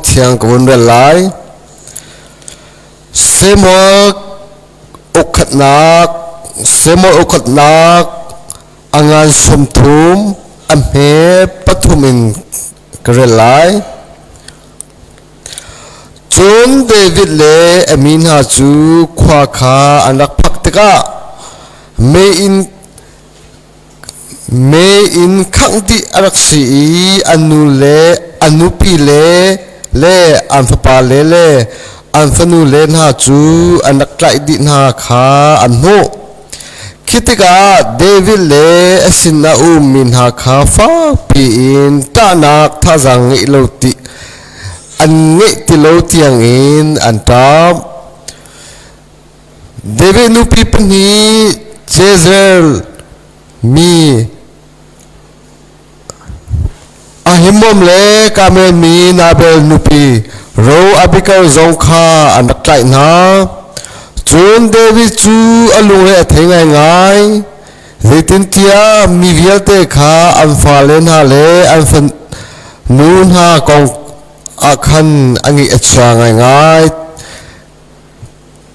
Thiang ka vun rel lai. Samuel ukhatnak Samuel ukhatnak a ngan 30 a hme pathum in ka rel lai. Cun David le a mi hna cu khua kha an rak phak tikah mei in khangh dih a rak si i an nu le an nupi le le an fapale le an fanule hna cu an rak tlaih dih hna kha an hmuh. Khi tikah David le a sin a ummi hna kha fakpi in ṭahnak thazaang ngeih lo ti an ngeih ti lo tiangin an ṭap. David nupi pahnih Jezreel mi Ahimom le Karmel mi Nabal nupi Ro Abigail zong kha an rak tlaih hna. Cun David cu a lungre a thei ngaingai. Zeitintiah mi vialte kha an fale hna le an fanu hna kong ah khan a ngaih a chia ngaingai.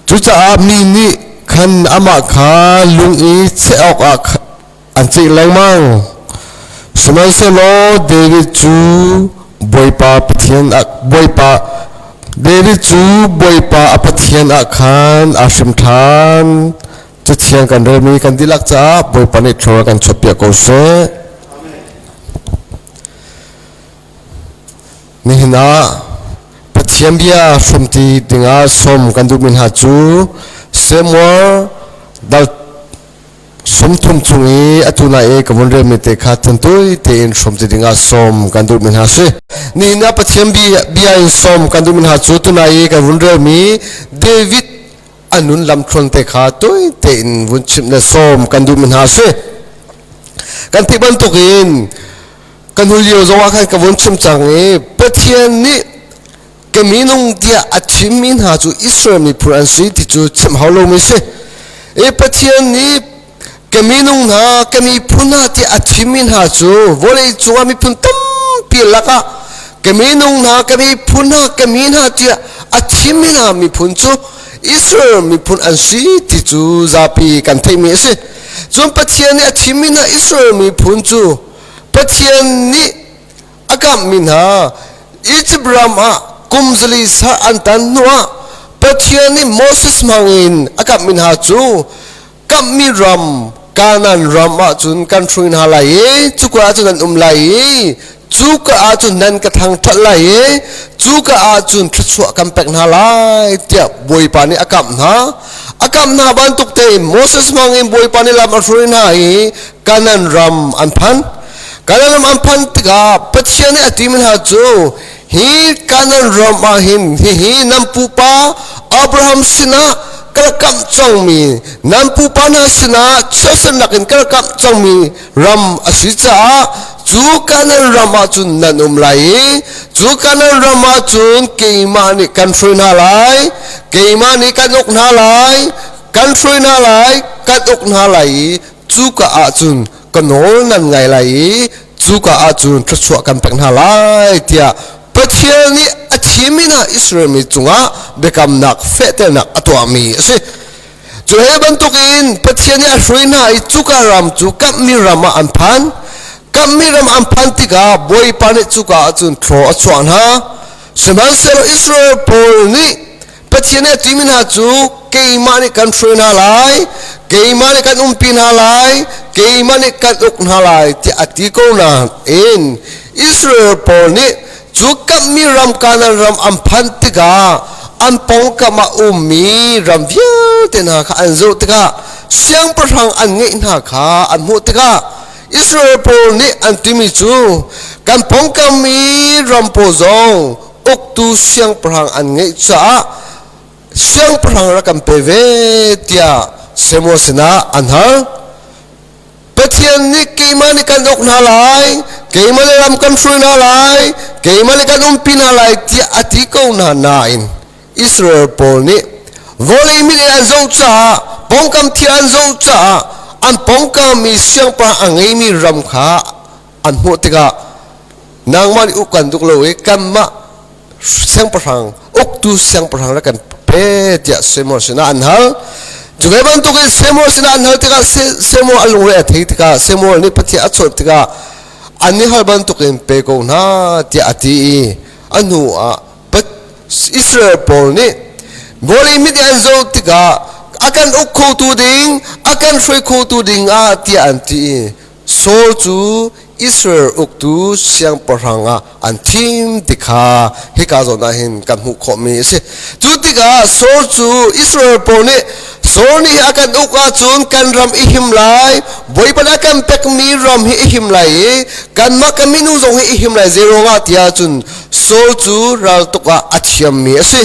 Cucaah mi nih khan amah kha lung i cheh awkah an ceih lengmang. Sihmanhsehlaw David cu Bawipa Pathian ah Bawipa David cu Bawipa a Pathian ah khan aa hrim ṭhan. Cathiang kan relmi kan dihlak caah Bawipa nih thlua kan chuahpiak ko seh. Nihin ah Pathian bia hrawmti dingah sawm kan duhmi hna cu Samuel dal 30 chung i atu nai i ka vun relmi te kha thawntuai tein hrawmti dingah sawm kan duhmi hna si. Nihin ah Pathian bia in sawm kan duhmi hna cu tunai i kan vun relmi David a nun lamthluan te kha tuai tein vun chimh le sawm kan duhmi hna si. Kan theih bantukin kan hun lio zong ah khan ka vun chim cang i Pathian nih ka minung tiah a chimmi hna cu Israel miphun an si ti cu chim hau lomi si. I Pathian nih ka minung hna ka miphun hna tiah a chimmi hna cu vawlei cungah miphun tampi lakah ka minung hna ka miphun hna ka mi hna tiah a chimmi hna miphun cu Israel miphun an si ti cu zapi kan theihmi a si. Cun Pathian nih a chimmi hna Israel miphun cu Pathian nih a kamhmi hna Egypt ram ah kum zali sa an tan hnuah Pathian nih Moses hmangin a kamhmi hna cu kamhmi ram Kanaan ram ahcun kan hruai hna lai i cuka ahcun nan um lai i cuka ahcun nan ka thangṭhat lai i cuka ahcun thluachuah kan pek hna lai tiah Bawipa nih a kamh hna. A kamh hna bantuk tein Moses hmangin Bawipa nih lam a hruai hna i Kanaan ram an phan. Kanaan ram an phan tikah Pathian nih a timi hna cu hi Kanaan ram ah hin hihi nan pupa Abraham sinah ka rak kamh cangmi nan pupa hna sinah chiatsernak in ka rak kamh cangmi ram a si caah cu Kanaan ram ah cun nan um lai i cu Kanaan ram ah cun keimah nih kan hruai hna lai, keimah nih kan uk hna lai, kan hruai hna lai, kan uk hna lai i cuka ah cun ka nawl nan ngai lai i cuka ah cun thluachuah kan pek hna lai tiah Pathian nih a thimmi hna Israel mi cungah biakamnak fehternak a tuahmi a si. Cu he bantukin Pathian nih a hruai hna i cuka ram cu kamhmi ram ah an phan. Kamhmi ram an phan tikah Bawipa nih cuka ah cun thlaw a chuah hna. Sihmanhsehlaw Israel pawl nih Pathian nih a timi hna cu keimah nih kan hruai hna lai, keimah nih kan umpi hna lai, keimah nih kan uk hna lai tiah a ti ko nain Israel pawl nih cu kamhmi ram Kanaan ram an phanh tikah an pawngkam ah ummi ram vialte hna kha an zoh tikah siangpahrang an ngeih hna kha an hmuh tikah Israel pawl nih an timi cu kan pawngkam i ram pawl zong uktu siangpahrang an ngeih caah siangpahrang rak kan pe ve tiah Samuel sinah an hal. Pathian nih keimah nih kan uk hna lai, keimah nih ram kan hruai hna lai, keimah nih kan umpi hna lai tiah a ti ko hna nain Israel pawl nih vawlei mit in an zoh caah pawngkam thil an zoh caah an pawngkam i siangpahrang a ngeimi ram kha an hmuh tikah nangmah nih uk kan duk lo i kanmah Siangpahrang uktu siangpahrang rak kan pe tiah Samuel sinah an hal. Cu ve bantukin Samuel sinah an hal tikah Samuel a lungre a thei tikah Samuel nih Pathian a chawnh tikah an i hal bantukin pe ko hna tiah a ti i a hnu ah Israel pawl nih Goli mit an zoh tikah a kan uk khotu ding, a kan hruai khotu ding ah tiah an ti i Saul cu Israel uktu siangpahrang ah an thim ti kha hika zawn ah hin kan hmuh khawhmi a si. Cu tikah Saul cu Israel pawl nih Saul nih a kan uk ahcun kan ram i him lai, Bawipa nih a kan pekmi ram hi i him lai i kanmah kan minung zong hi i him lai zeiruangah tiah cun Saul cu raltuk ah a thiammi a si.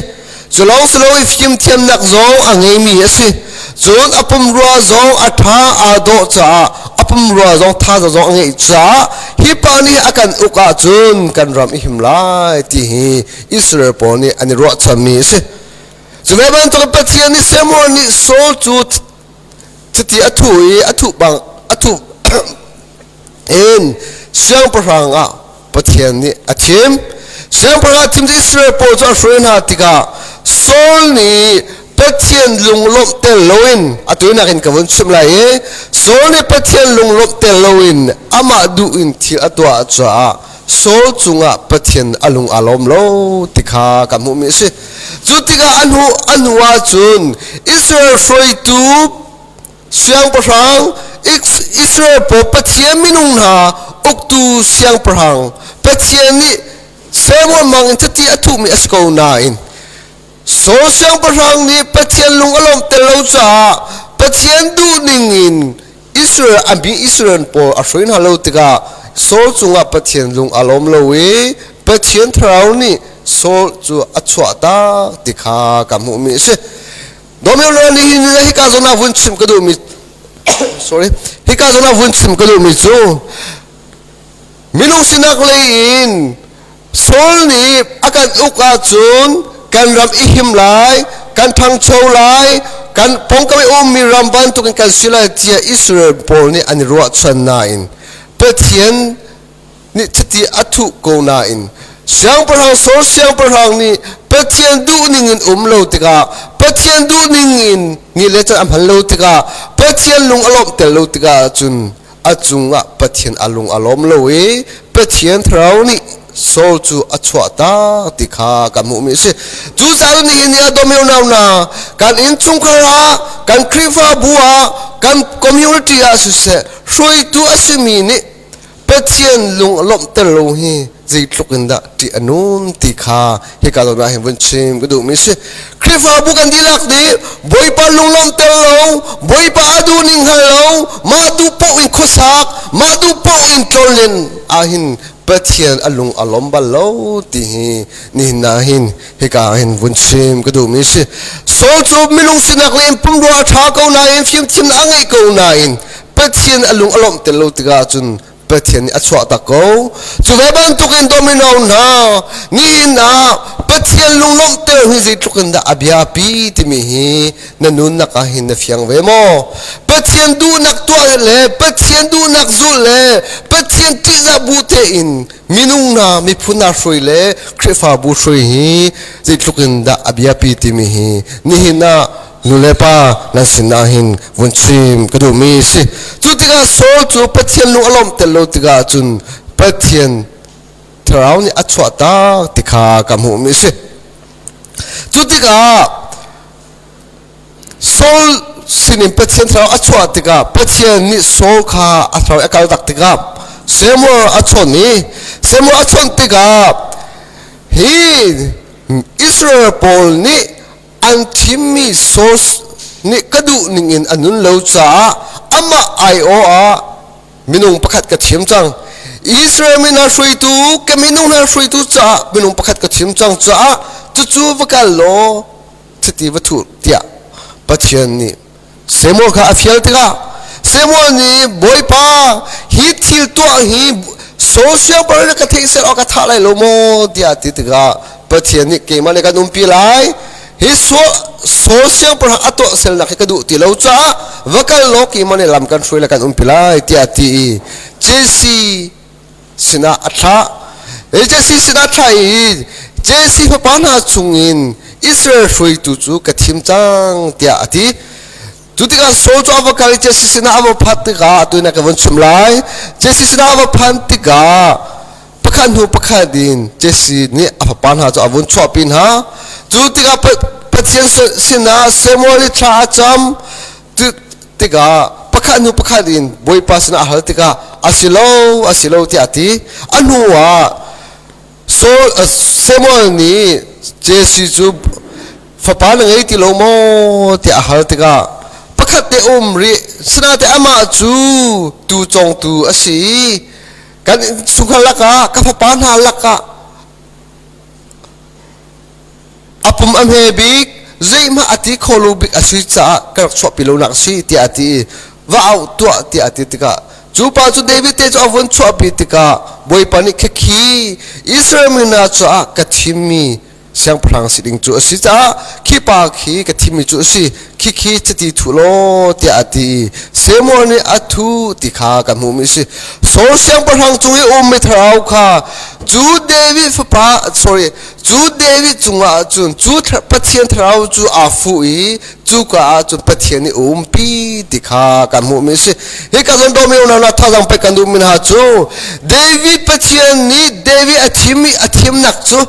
Cu lawng si lo i fimthiamnak zong a ngeimi a si. Cun a pumrua zong a ṭha aa dawh caah a pumrua zong thazaang zong a ngeih caah hi pa nih a kan uk ahcun kan ram i him lai ti hi Israel pawl nih an i ruahchanmi a si. Cu ve bantuk Pathian nih Samuel nih Saul cu chiti a thuh i a thuh bang a thuh in siangpahrang ah Pathian nih a thim. Siangpahrang a thim cu Israel pawl cu a hruai hna tikah Saul nih Pathian lunglawmhter loin atu nakin ka vun chim lai i Saul nih Pathian lunglawmhter loin amah duh in thil a tuah caah Saul cungah Pathian a lung aa lawm lo ti kha kan hmuhmi a si. Cu tikah a hnu ahcun Israel hruaitu siangpahrang Israel pawl Pathian minung hna uktu siangpahrang Pathian nih Samuel mang in chiti a thuhmi a si ko nain Saul siangpahrang nih Pathian lung a lawmhter lo caah Pathian duhning in Israel a mi Israel pawl a hruai hna lo tikah Saul cungah Pathian lung a lawm lo i Pathian thlarau nih Saul cu a chuah tak ti kha kan hmuhmi a si. Domeo lo nih hin hika zawn ah vun chim ka duhmi sorry hika zawn ah vun chim ka duhmi cu minung sinak lei in Saul nih a kan uk ahcun kan ram i him lai, kan ṭhangcho lai, kan pawngkam i ummi ram bantukin kan si lai tiah Israel pawl nih an i ruahchan nain Pathian nih chiti a thuh ko nain siangpahrang Saul siangpahrang nih Pathian duhning in um lo tikah Pathian duhning in ni le caan a hman lo tikah Pathian lung a lawmhter lo tikah cun a cungah Pathian a lung a lawm lo i Pathian thlarau nih Saul cu a chuah tak ti kha kan hmuhmi a si. Cucaah nihin ni ah domeu nau na kan innchungkhar ah kan Khrihfabu ah kan community ah siseh hruaitu a simi nih Pathian lung a lawmhter lo hi zeitluk in dah ṭih a nun ti kha hika zawn ah hin vun chim ka duhmi si. Khrihfabu kan dihlak nih Bawipa lunglawmhter lo, Bawipa a duhning hngal lo, mah duh paoh in khuasak, mah duh paoh in tlonlen ahhin Pathian a lung a lawm bal lo ti hi nihin ah hin hika ah hin vun chim ka duhmi si. Saul cu minung sinak le in pumrua a ṭha ko nain fimthiamnak a ngei ko nain Pathian a lung a lawmhter lo tikah cun Pathian nih a chuah tak ko. Cu ve bantukin domino hna nihin ah Pathian lunglawmhter hi zeitluk in dah a biapi timi hi na nunnak ah hin na fiang ve maw? Pathian duhnak tuah le Pathian duhnak zulh le Pathian ṭihzah bu tein minung hna miphun hna hruai le Khrihfabu hruai hi zeitluk in dah a biapi timi hi nihin ah nu le pa nan sinah hin vun chim ka duhmi si. Cu tikah Saul cu Pathian lung a lawmhter lo tikah cun Pathian thlarau nih a chuah tak ti kha ka hmuhmi si. Cu tikah Saul sinin Pathian thlarau a chuah tikah Pathian nih Saul kha a thlarau a kal tak tikah Samuel a chawnh i Samuel a chawnh tikah hi Israel pawl nih an thimmi source nih ka duh ningin a nun lo caah amah aiawh ah minung pakhat ka thim cang. Israel mi hna hruaitu ka minung hna hruaitu caah minung pakhat ka thim cang caah cucu va kal law chiti va thuh tiah Pathian nih Samuel kha a fial tikah Samuel nih Bawipa hi thil tuah hi social bar na ka theih sel awk ka thah lai lo maw tiah ti tikah Pathian nih keimah nih kan umpi lai hi social bar a tuah selnak hi ka duh ti lo caah va kal law keimah nih lam kan hruai le kan umpi lai tiah ti i Jesse sinah a thlah. Jesse sinah a thlah i Jesse fapa hna chungin Israel hruaitu cu ka thim cang tiah a ti. Cu tikah Saul cu a va kal i Jesse sinah a va phak tikah atu in a ka vun chim lai. Jesse sinah a va phan tikah pakhat hnu pakhat in Jesse nih a fapa hna cu a vun chuahpi hna. Cu tikah Pathian sinah Samuel i thla a cam tikah pakhat hnu pakhat in Bawipa sinah a hal tikah a si lo, a si lo tiah a ti. A hnu ah Saul Samuel nih Jesse cu fapa na ngei ti lo maw tiah a hal tikah pakhat te um rih sinate amah cu tuu congtu a si i kan chungkhar lakah ka fapa hna lakah a pum a hme bik zeihmah a ti kho lo bik a si caah ka rak chuahpi lonak a si tiah a ti i va auh tuah tiah a ti tikah cu pa cu David te cu a vun chuahpi tikah Bawipa nih khikhi Israel mi hna caah ka thimmi siangpahrang si ding cu a si caah khi pa khi ka thimmi cu a si khikhi chiti thu law tiah a ti i Samuel nih a thu ti kha kan hmuhmi a si Saul siangpahrang cung i ummi thlarau kha cu David fapa sorry cu David cungah cun cu Pathian thlarau cu aa fuh i cuka ah cun Pathian nih a umpi ti kha kan hmuhmi a si. Hika zawn dawmi unau hna thazaang pek kan duhmi hna cu David Pathian nih David a thim i a thimnak cu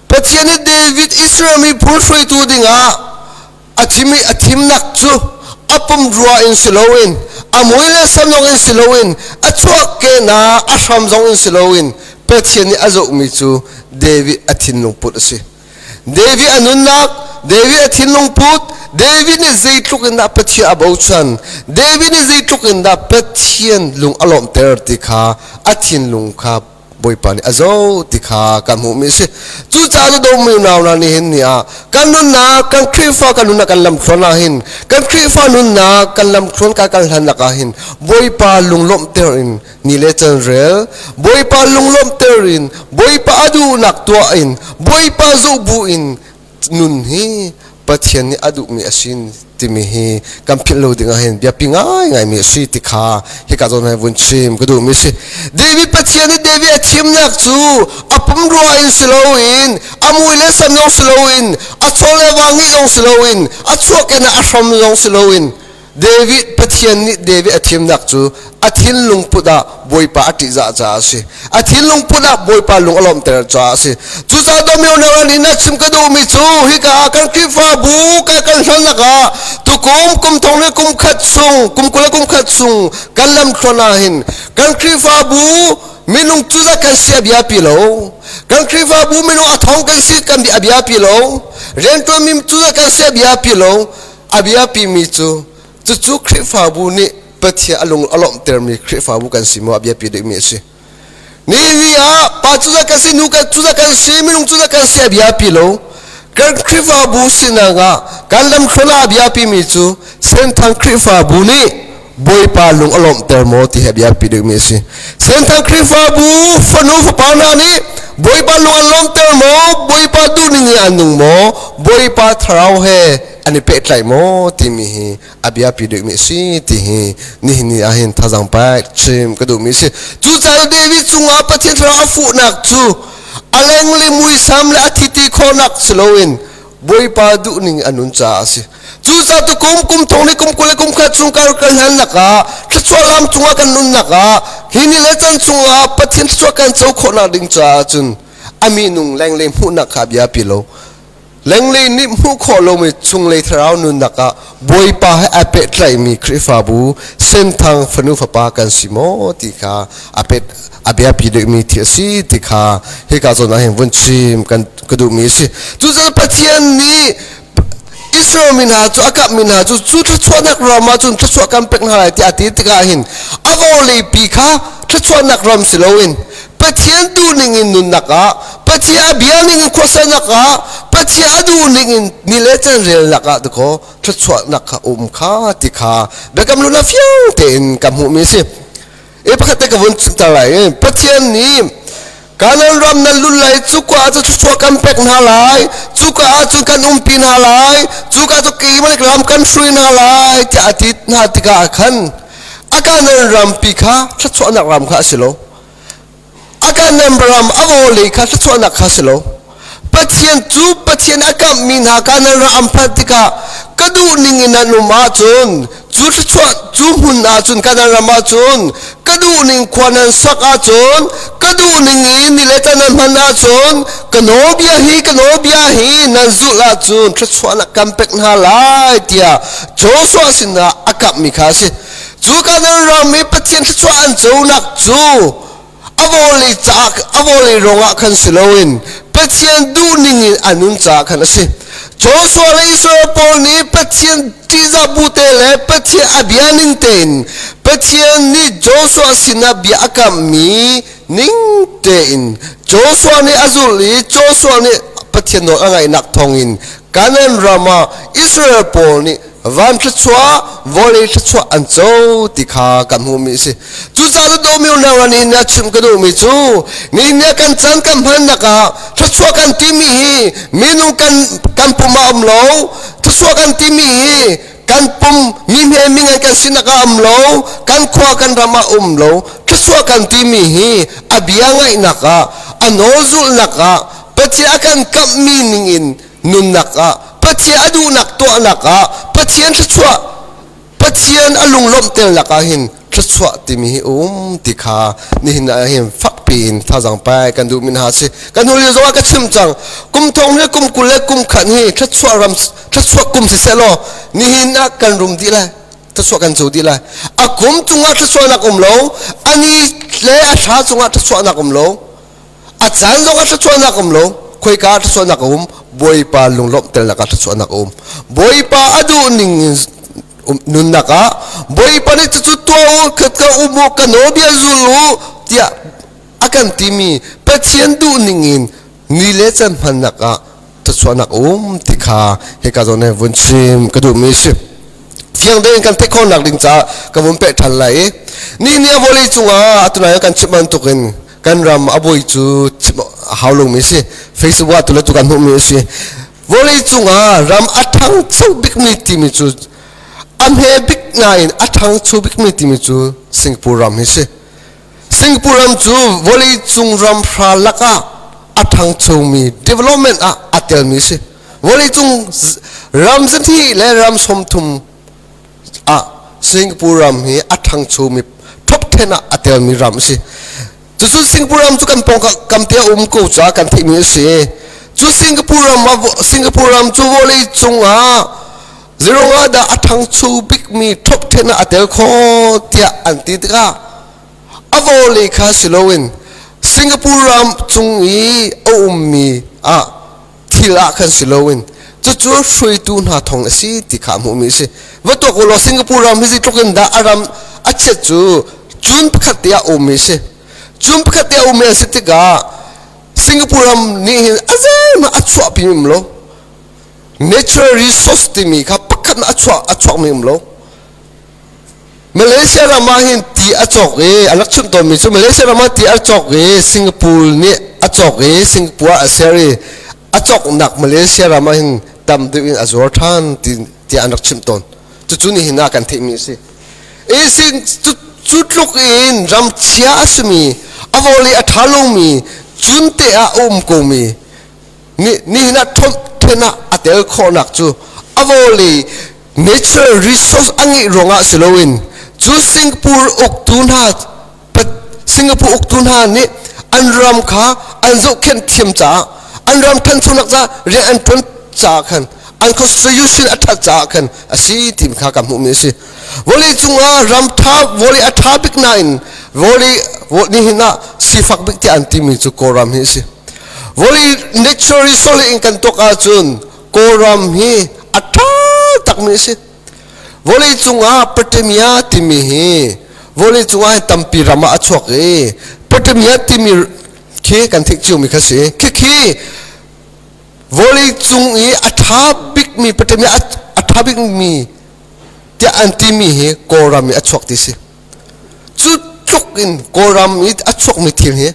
Pathian nih David Israel miphun hruaitu dingah a thim i a thimnak cu a pumrua in si loin a mui le sam zong in si loin a chuahkehnak a hram zong in si loin Pathian nih a zohmi cu David a thinlung put a si. David a nunnak, David a thinlung put, David nih zeitluk in dah Pathian a bochan, David nih zeitluk in dah Pathian lung a lawmhter ti kha a thinlung kha Bawipa nih a zoh ti kha kan hmuhmi a si. Cucaah cu domi unau hna nihin ni ah kan nunnak, kan Khrihfa kan nunnak kan lamthluan ah hin, kan Khrihfa nunnak kan lamthluan kan kal hlan lakah hin Bawipa lunglawmhter in ni le can rel, Bawipa lunglawmhter in, Bawipa a duhnak tuah in, Bawipa zoh bu in nun hi Pathian nih a duhmi a si timi hi kan philh lo ding ah hin biapi ngaingaimi a si ti kha hika zawn hai vun chim ka duhmi si. David Pathian nih David a thimnak cu a pumrua in si loin a mui le sam zong si loin a chaw le vang ngeih zong si loin a chuahken ah a hram zong si loin David Pathian nih David a thimnak cu a thinlung put ah Bawipa a ṭihzah caah a si. A thinlung put ah Bawipa lung a lawmhter caah a si. Cucaah dawmi unau nih na chim ka duhmi cu hika ah kan Khrihfabu kan kan hlannak ah tukum kum thong le kum khat chung kum 20 le kum khat chung kan lamthluan ah hin kan Khrihfabu minung cuzat kan si a biapi lo. Kan Khrihfabu minung a thong kan si kan a biapi lo. Rianṭuanmi cuzat kan si a biapi lo. A biapimi cu cucu Khrihfabu nih Pathian a lung a lawmhtermi Khrihfabu kan si maw a biapi deuhmi a si. Ni ni ah pa cu kan si, nu kan cu kan si, minung cu kan si a biapi lo. Kan Khrihfabu sinak ah kan lamthluan ah a biapimi cu Senthang Khrihfabu nih Bawipa lung a lawmhter maw ti hi a biapi deuhmi a si. Senthang Khrihfabu fanu fapa hna nih Bawipa lung an lawmhter maw, Bawipa duhning in an nung maw, Bawipa thlarau he an i pehtlaih maw timi hi a biapi deuhmi a si ti hi nihin ni ah hin thazaang paik chim ka duhmi a si. Cucaah David cungah Pathian thlarau a fuhnak cu a leng le muisam le a thiti khawhnak si loin Bawipa duhning a nun caah a si. Cucaah tukum kum thong le kum 20 le kum khat chung kar kan hlannak ah thluachuah lam cungah kan nunnak ah hi ni le can chungah Pathian thluachuah kan co khawhnak ding caah cun a minung lenglei hmuhnak kha biapi lo. Lenglei nih hmuh khawh lomi chunglei thlarau nunnak ah Bawipa he ai pehtlaihmi Khrihfabu Senthang fanu fapa kan si maw ti kha a pet a biapi deuhmi thil a si ti kha hika zawn ah hin vun chim kan ka duhmi a si. Cucaah Pathian nih Israel mi hna cu a kamhmi hna cu cu thluachuahnak ram ah cun thluachuah kan pek hna lai tiah a ti tikah hin a vawleipi kha thluachuahnak ram si loin Pathian duhning in nunnak ah Pathian a bia ning in khuasanak ah Pathian a duhning in ni le can relnak ah dakaw thluachuahnak kha um kha ti kha biakam luna fiang tein ka hmuhmi a si. E pakhat te ka vun chimter lai. Pathian nih Kanan ram nan lun lai cuka ah cu thluachuah kan pek hna lai cuka ah cun kan umpi hna lai cuka cu keimah nih lam kan hrui hna lai tiah a ti hna tikah khan a Kanan rampi kha thluachuahnak ram kha a si lo. A Kanaan ram a vawlei kha thluachuahnak kha si lo. Pathian cu Pathian a kamhmi hna Kanaan ram an phanh tikah ka duh ning in an um ahcun cu thluachuah cu hmun ahcun Kanaan ram ahcun ka duh ning khua nan sak ahcun ka duh ning in ni le tan nan hman ahcun ka nawlbia hi ka nawlbia hi nan zulh ahcun thluachuahnak kan pek hna lai tiah Joshua sinah a kamhmi kha a si. Cu Kanaan ram i Pathian thluachuah an conak cu a vawlei caah a vawlei ruangah khan si loin Pathian duhning in a nun caah khan a si. Joshua le Israel pawl nih Pathian ṭihzah bu te le Pathian a bia ning tein Pathian nih Joshua sinah bia a kamhmi ning tein Joshua nih a zulh i Joshua nih Pathian nawl a ngaihnak thawngin Kanaan ram ah Israel pawl nih van thluachuah vawlei thluachuah an co ti kha kan hmuhmi a si. Cucaah na dawmi unau nih na chimh ka duhmi cu nihin ni kan caan kan hmannak ah thluachuah kan timi hi minung kan kan pum ah um lo thluachuah kan timi hi kan pum mi hme mi ngan kan sinak ah um lo kan khua kan ram ah um lo thluachuah kan timi hi a bia ngaihnak ah a nawl zulhnak ah Pathian a kan kamhmi ningin nunnak ah Pathian a duhnak tuahnak ah Pathian thluachuah Pathian a lunglawmhternak ah hin thluachuah timi hi um ti kha nihin ah hin fakpi in thazaang pai kan duhmi hna si. Kan hnu lio zongah ka chim cang. Kum thong hi kum 20 le kum khat hi thluachuah ram thluachuah kum si seh law nihin ah kan rum dih lai. Thluachuah kan co dih lai. A kum cungah thluachuahnak um lo, a ni le a thla cungah thluachuahnak um lo. A caan zongah thluachuahnak um lo, khoika thluachuahnak a um, Bawipa lunglawmhternak ah thluachuahnak a um. Bawipa a duh ning in nunnak ah Bawipa nih cucu tuah u, khat ka um u, ka nawlbia zul u tiah a kan timi Pathian duh ning in ni le caan hmannak ah thluachuahnak a um ti kha hika zawn he vun chim ka duhmi a si. Fiang tein kan theih khawhnak ding caah ka vun peh ṭhan lai i ni ni a vawlei cungah atu kan chim bantukin kan ram a bawi cu chim a hau lomi a si. Facebook ah tu le tu kan hmuhmi a si. Vawlei cungah ram a ṭhangcho bikmi timi cu a hme bik nain a ṭhangcho bikmi timi cu Singapore ram hi si. Singapore ram cu vawlei cung ram hra lakah a ṭhangchomi development ah a telmi a si. Vawlei cung ram zahnih le ram 30 ah Singapore ram hi a ṭhangchomi top 10 ah a telmi ram a si. Cucu Singapore ram cu kan pawng kam te a um ko caah kan theihmi a si. Cu Singapore ram Singapore ram cu vawlei cungah zeirung ah dah a ṭhangcho bikmi top 10 ah a tel khawh tiah an ti tikah a vawlei kha si loin Singapore ram cung i a ummi ah thil ah khan si loin cucu hruaitu hna thong a si ti kha hmuhmi a si. Va tuak u law Singapore ram hi zeitluk in dah a ram a chiat cu June pakhat te ah ummi a si. June pakhat te a ummi a si tikah Singapore ram nih hin a zeihmanh a chuahpi um lo. Natural resource timi kha pakhat a chuah a chuakmi um lo. Malaysia ram ah hin ti a cawk i an rak chimh tawnmi cu Malaysia ram ah ti a cawk i Singapore nih a cawk i Singapore ah a ser i a cawknak Malaysia ram ah hin tam deuh in a zuar ṭhan ti tiah an rak chimh tawn. Cucu nihin ah kan theihmi a si. I sin cu tluk in ram chia a simi a vawlei a ṭha lomi cunte ah a um komi nihin ah ṭhen ah a tel khawhnak cu a vawlei natural resource a ngeih ruangah si loin cu Singapore uktu hna Singapore uktu hna nih an ram kha an zohkhenh thiam caah an ram thanchonak caah rian an ṭuan caah khan an constitution a ṭhat caah khan a si ti kha ka hmuhmi a si. Vawlei cungah ram ṭha vawlei a ṭha bik nain vawlei nihin ah sifak bik tiah an timi cu Kawlram hi a si. Vawlei natural resource in kan tuak ahcun Kawlram hi a ṭha takmi a si. Vawlei cungah Patamia timi hi vawlei cungah tampi ram ah a chuak i Patamia timi khi kan theih ciomi kha si. Khikhi vawlei cung i a ṭha bikmi Patamia a ṭha bikmi tiah an timi hi Kawlram i a chuak ti si. Cu tluk in Kawlram i a chuakmi thil hi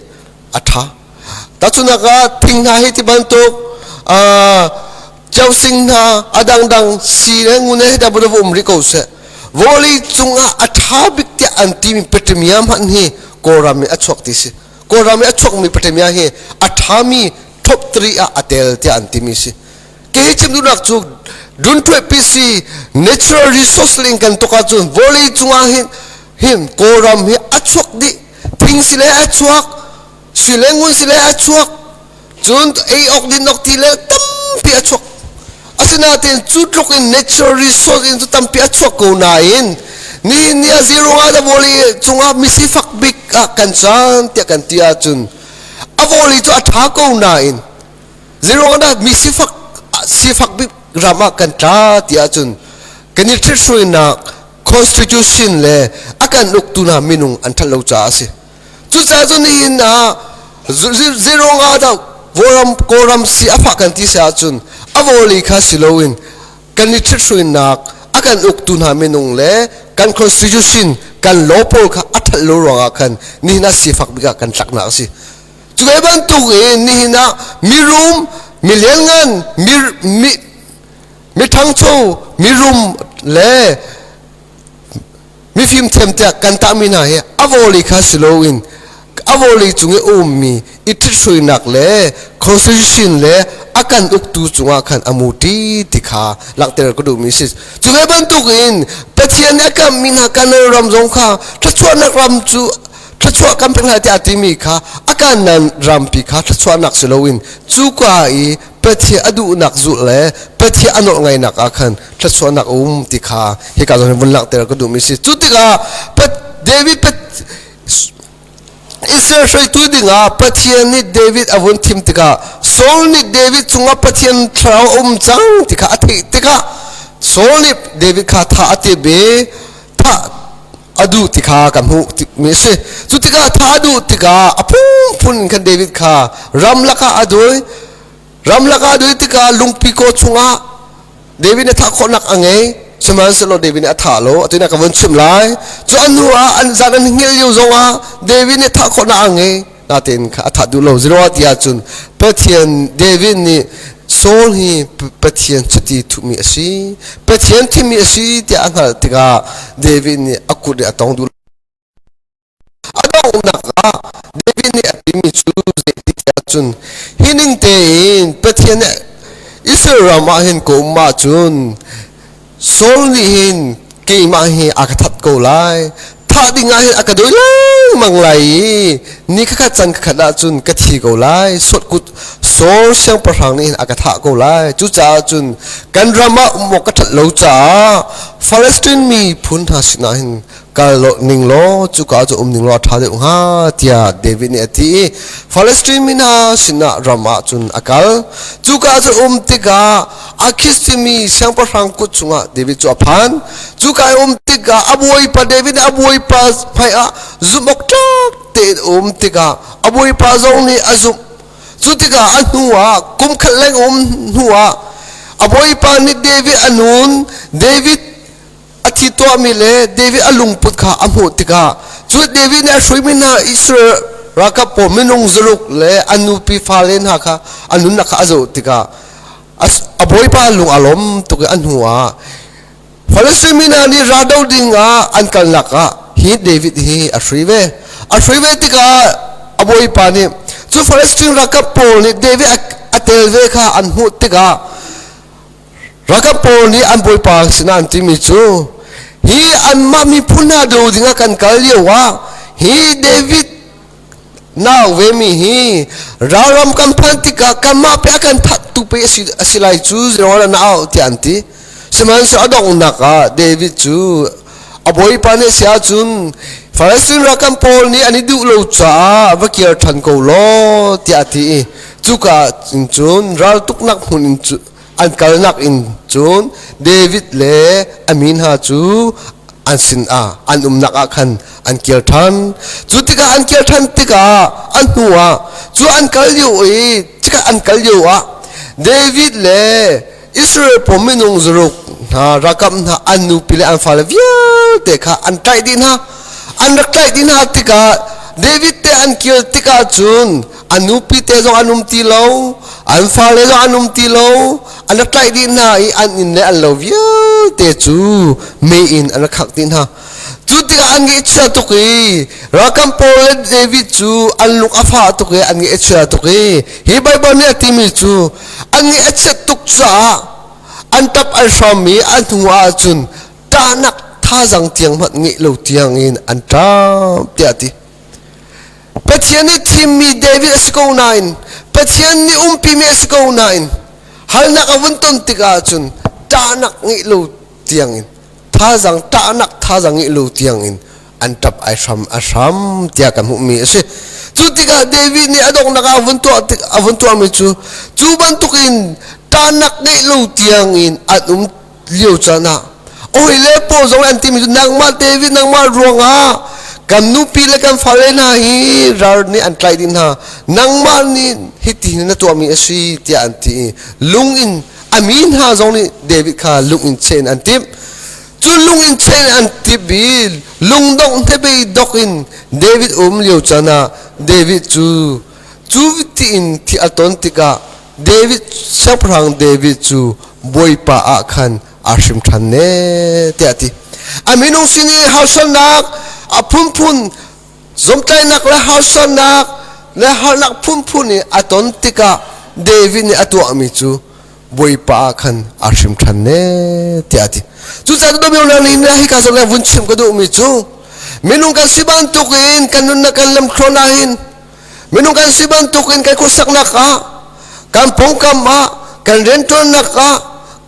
a ṭha. Tahchunhnak ah thing hna hi ti bantuk Ciausing hna a dangdang si le ngun he da va um rih ko seh. Vawlei cungah a ṭha bik tiah an timi petrimiam hmanh hi Kawlram in a chuak ti si. Kawlram i a chuakmi paṭemia hi a ṭhami top 3 ah a tel tiah an timi si. Kei chim duhnak cu Duntuai PC natural resource ling kan tuk ahcun vawlei cungah hin hin Kawlram hi a chuak dih. Thing si le a chuak, sui le ngun si le a chuak, cun ei awk din awk ti le tampi a chuak. Asinain cu tluk in natural resource in cu tampi a chuak ko nain nihin ni ah zero ah da vawlei cungah misifak bik ah kan cang tiah kan ti ahcun a vawlei cu a ṭha ko nain zero ah mi sifak sifak bik ram ah kan tla ti ahcun kan i ṭhithruainak constitution le a kan uktu hna minung an ṭhat lo caah a si. Cucaah cun nihin ah zero ah dah Kawlram Kawlram si a fah kan ti si ahcun a vawlei kha si loin kan i ṭhithruainak a kan uktu hna minung le kan constitution kan law pawl kha a ṭhat lo ruangah khan nihin ah sifak bik ah kan tlaknak a si. Cu ve bantuk in nihin ah mirum, mi lianngan, mi mi mi ṭhangcho, mirum le mifim thiam tiah kan tahmi hna hi a vawlei kha si loin a vawlei cung i a ummi i ṭhithruainak le constitution le a kan uktu cungah khan a muṭi ti kha langhter ka duhmi si. Cu ve bantuk in Pathian nih a kamhmi hna Canaan ram zong kha thluachuahnak ram cu thluachuah kan pek hna tiah a timi kha a Kanaan rampi kha thluachuahnak si loin cuka i Pathian a duhnak zulh le Pathian a nawlngaihnak ah khan thluachuahnak a um ti kha hika zawn vun langhter ka duhmi si. Cu tikah David Israel hruaitu dingah Pathian nih David a vun thim tikah Saul nih David cungah Pathian thlarau a um cang ti kha a theih tikah Saul nih David kha thah a timh i thah a duh ti kha kan hmuh mi a si. Cu tikah thah a duh tikah a phunphun in khan David kha ramlak ah a dui. Ramlak ah a dui tikah lungpi kaw chungah David nih thah khawhnak a ngei. Sihmanhsehlaw David nih a thah lo. Atu ka vun chim lai. Cu an hnu ah an zan an hngilh lio zongah David nih thah khawhnak a ngei. Natein kha a thah duh lo. Zeruah ti ahcun Pathian David nih Saul hi Pathian chiti thuhmi a si. Pathian thimmi a si tiah a hngalh tikah David nih a kut i a tong duh lo. A donghnak ah David nih a timi cu zeiti tiah cun hi ning tein Pathian nih Israel ram ah hin ka um ahcun Saul nih hin keimah hi a ka that ko lai. Thah ding ah hin a ka dawi lengmang lai i ni khat can khat ahcun ka thi ko lai. Sot kut Saul siangpahrang nih hin a ka thah ko lai. Cucaah cun kan ram ah um awk ka ṭhat lo caah Palestine miphun hna sinah hin kal ning law cuka cu um ning law a ṭha deuh hnga tiah David nih a ti i Palestine mi hna sinah ram ah cun a kal. Cuka cu um tikah Akhish timi siangpahrang kut chungah David cu a phan. Cuka i um tikah a bawipa David nih a bawipa hmaiah zumh awk tlak tein um tikah a bawipa zong nih a zumh. Cu tikah a hnu ah kum khat leng um hnu ah a bawipa nih David a nun David a thi tuahmi le David a lungput kha a hmuh tikah cu David nih a hruaimi hna Israel ralkap pawl minung zaruk le an nupi fale hna kha an nunnak kha a zoh tikah a bawipa lung a lawm tuk i a hnu ah Palestine mi hna nih raldo ding ah an kalnak ah hi David hi a hrui ve. A hrui ve tikah a bawipa nih cu Palestine ralkap pawl nih David a tel ve kha an hmuh tikah Ralkap pawl nih an bawipa sinah an timi cu hi anmah miphun hna do dingah kan kal lio ah hi David nau vemi hi ralram kan phanh tikah kanmah pe a kan thattu pe a si lai cu zero na au tiah an ti. Sihmanhsehlaw a donghnak ah David cu a bawipa nih si ahcun Palestine ralkap pawl nih an i duh lo caah va kir ṭhan ko law tiah a ti i cuka in cun raltuknak hmun in an kalnak in cun David le a mi hna cu an sin ah an umnak ah khan an kir ṭhan. Cu tikah an kir ṭhan tikah an hnu ah cu an kal lio i cikhat an kal lio ah David le Israel pawl minung zaruk hna ralkap hna an nupi le an fale vialte kha an tlaih dih hna. An rak tlaih dih hna tikah David te an kir tikah cun an nupi te zong an um ti lo, an fale zong an um ti lo, an rak tlaih dih hna i an inn le an lo vialte cu mei in an rak khangh dih hna. Cu tikah an ngaihchia tuk i ralkap pawl le David cu an lung a fah tuk i an ngaih a chia tuk i hi Baibal nih a timi cu an ngaih a chiat tuk caah an ṭap an hram i an hnu ahcun ṭahnak thazang tiang hmanh ngeih lo tiang in an ṭap tiah a ti. Pathian nih thimmi David a si ko nain Pathian nih umpimi a si ko nain halnak a vun ton tikah cun ṭahnak ngeih lo tiangin thazang ṭahnak thazang ngeih lo tiangin an ṭap ai hram a hram tiah kan hmuhmi a si. Cu tikah David nih a donghnak ah a vun tuahmi cu cu bantukin ṭahnak ngeih lo tiangin an um lio caan ah oi le pawl zong an timi cu nangmah David, nangmah ruangah kan nupi le kan fale hna hi ral nih an tlaih dih hna, nangmah nih hiti hin na tuahmi a si tiah an ti i lung in a mi hna zong nih David kha lung in cheh in an timh. Cu lung in cheh in an timh i lungdongh hnabei dok in David um lio caan ah David cu cu tiin thi a ton tikah David, siangpahrang David cu Bawipa ah khan aa hrim ṭhan ne tiah a ti. A minung sin i harsatnak a phunphun, zomhtaihnak le harsatnak le harnak phunphun i a ton tikah David nih a tuahmi cu Bawipa ah khan aa hrim ṭhan ne tiah a ti. Cucaah dawmi nih hika zawn vun chim ka duhmi cu minung kan si bantukin kan nunnak kan lamthluan ahhin, minung kan si bantukin kan khuasaknak ah, kan pawngkam ah, kan rianṭuannak ah,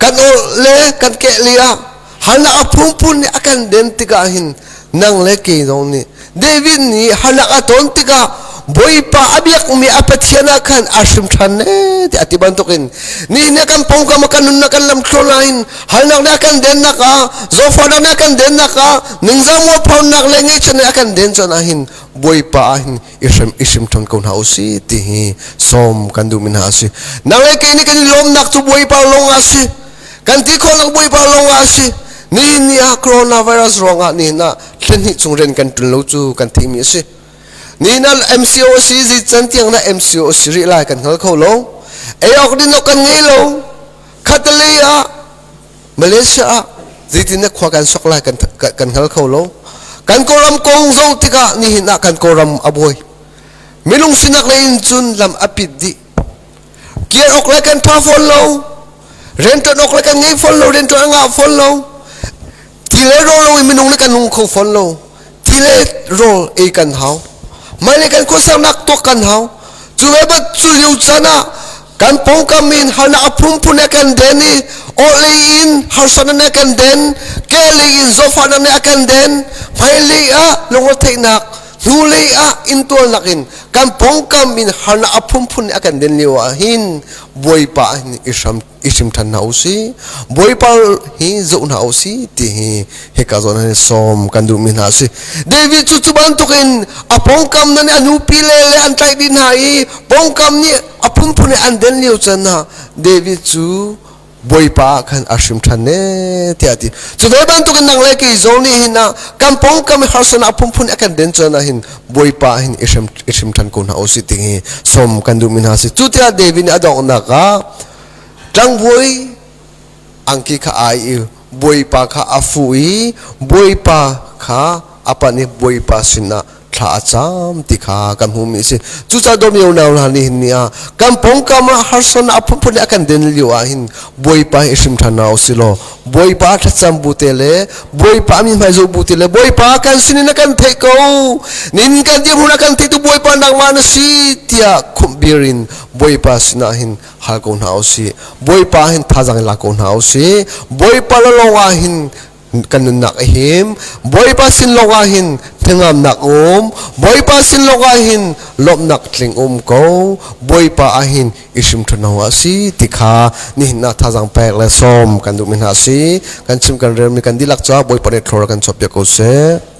kan aw le kan kehli ah harnak a phunphun nih a kan den tikah hin nang le kei zong nih David nih harnak a ton tikah Bawipa a biakmi a Pathian ah khan a hrim ṭhan ne ti a ti bantukin nihin ni kan pawngkam ah, kan nunnak kan lamthluan ah hin harnak nih a kan dennak ah, zawtfahnak nih a kan dennak ah, ningzah mualphonak le ngaihchiat nih a kan den caan ah hin Bawipa ah hin i hrem i hrim ṭhan ko hna usih ti hi sawm kan duhmi hna a si. Nang le kei nih kan i lawmnak cu Bawipa lawng ah a si. Kan ti khawhnak Bawipa lawng ah a si. Nihin ni ah coronavirus ruangah nihin ah thla chung rian kan ṭun lo cu kan theihmi a si. Nihin ah MCO a si, zei can tiang dah MCO a si rih lai kan hngal kho lo. Ei awk din awk kan ngei lo. Khatalei ah Malaysia ah zeitin dah khua kan sok lai kan kan hngal kho lo. Kan Kawlram kong zoh tikah nihin ah kan Kawlram a buai. Minung sinak lei in cun lam a pit dih. Kir awk le kan tha fawn lo. Rianṭuan awk le kan ngei fawn lo, rianṭuan a ngah fawn lo. Ti le rawl lo in minung le kan nung kho fawn lo. Ti le rawl ei kan hau. Mai le kan khuasaknak tuak kan hau. Cu ve bat cu lio caan ah kan pawngkam in harnak a phunphun a kan den i orhlei in harsatnak nih a kan den, kehlei in zawtfahnak nih a kan den, hmailei ah lungretheihnak, hnulei ah intualnak in kan pawngkam in harnak a phunphun nih a kan den lio ah hin Bawipa hin i hram i hrim ṭhan hna usih, Bawipa hi zoh hna usih ti hi hika zawn hin sawm kan duhmi hna a si. David cu cu bantukin a pawngkam na nih a nupi le le an tlaih dih hna i pawngkam nih a phunphun in an den lio caan ah David cu Bawipa ah khan a hrim ṭhan ne tiah a ti. Cu ve bantukin nang le kei zong nih hin ah kan pawngkam i harsatnak a phunphun a kan den caan ah hin Bawipa hin i hrim i hrim ṭhan ko hna usih ti hi sawm kan duhmi hna a si. Cu tiah David nih a donghnak ah tlangbawi angki kha ai i Bawipa kha a fuh i Bawipa kha a panh i Bawipa sinah thla a cam ti kha kan hmuhmi a si. Cucaah dawmi unau hna nih hin ni ah kan pawngkam ah harsatnak a phunphun a kan den lio ah hin Bawipa hi i hrim ṭhan hna usih law Bawipa thlacam bu te le Bawipa mi hmai zoh bu te le Bawipa kan sinin a kan theih ko, nin kan dirhmun a kan theitu Bawipa nangmah na si tiah khumhbir in Bawipa sinah hin hal ko hna usih. Bawipa hin thazang in la ko hna usih. Bawipa lawng ah hin kan nunnak a him. Bawipa sin lawng ah hin hnangamnak um. Bawipa sin lawng ah hin lawmhnak tling um ko. Bawipa ah hin i hrim ṭhan a si ti kha nihin ah thazang pek le sawm kan duhmi hna a si. Kan chim kan relmi kan dihlak caah Bawipa nih thlawr kan chuahpiak ko seh.